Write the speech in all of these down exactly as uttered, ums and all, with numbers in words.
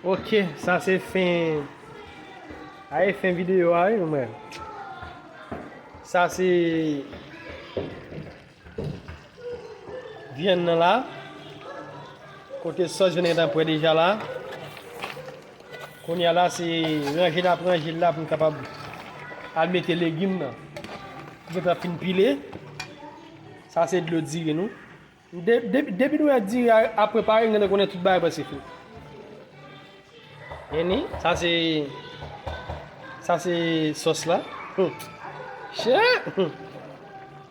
Ok, sa se fen. Ay, fen videyo a, wi, mwen. Sa se vyann nan la. Kote sòs vyann nan gentan prè deja la. Kounye a la, se ranje n ap ranje l la pou n kapab al mete legim nan. Gentan fin pile. Sa se dlo diri nou. De, de, depi nou wè diri a, a prepare, nou gentan konnen tout bagay prèske fini. Vini, sa se, sa se sòs la. Hmm. Chè! Hmm.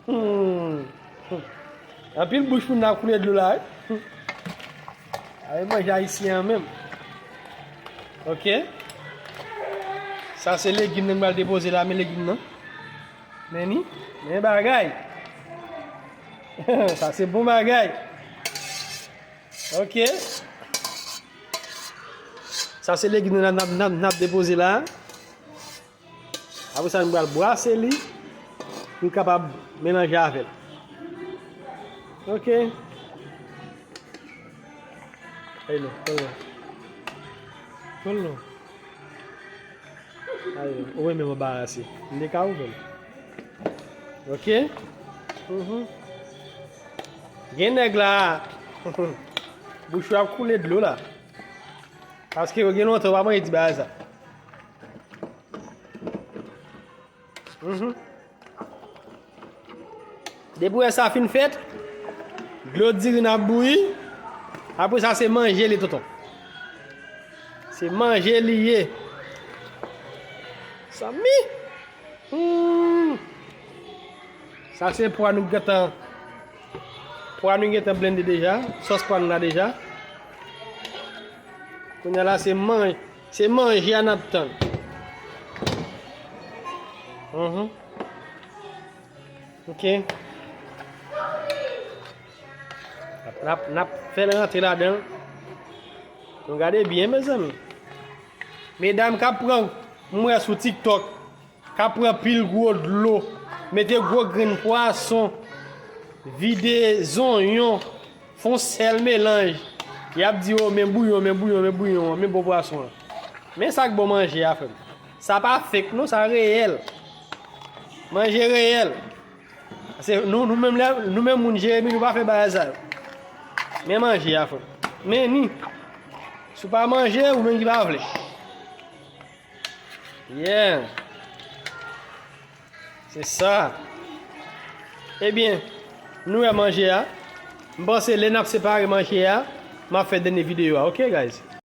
Hmm. Anpil bouch moun nan ap koule dlo la, wi. Hmm. Ay, manje ayisyen an menm. Ok. Sa se legim nan m pral depoze la, men legim nan. Men ni, men bagay. Sa se bon bagay. Ok. Sa se legim nan n ap, n ap, n ap depoze la. Apre sa, nou pral brase li pou l kapab melanje avè l. Ok. Ay non, pran l non. Pran l non. Ay, ou renmen m anbarase. M te ka ouvè l. Ok. Mhm. Gen nèg la. Bouch yo ap koule dlo la. Paske yo gen lontan yo pa manje ti bagay sa. Mhm. Depi w wè sa fin fèt, dlo diri n ap bouyi. Apre sa, se manje li, tonton. Se manje li ye. Sanmi. Hmm. Sa se pwa nou gentan, pwa nou gentan blende deja. Sòs pwa nou la deja. Kounye a la, se man-, se manje a n ap tann. Mhm. Ok. N ap, n ap, n ap fè l rantre ladan l. Nou gade byen, mezanmi. Medam k ap pran, m wè sou TikTok, k ap pran pil gwo dlo, mete gwo grenn pwason, vide zonyon, fè yon sèl melanj. Y ap di, "O, men bouyon, men bouyon, men bouyon an, men bon pwason an." Men sa k bon manje a, frè m. Sa pa fake, non, sa reyèl. Manje reyèl. Se nou, nou menm lè, nou menm moun Jeremi, nou pa fè bagay sa yo. Men manje a, frè m. Men ni. Si w pa manje, ou menm ki pa vle. Yeah. Se sa. Ebyen, nou wè manje a. M panse lè n ap separe manje a, m ap fè dènye videyo a. Ok, guys?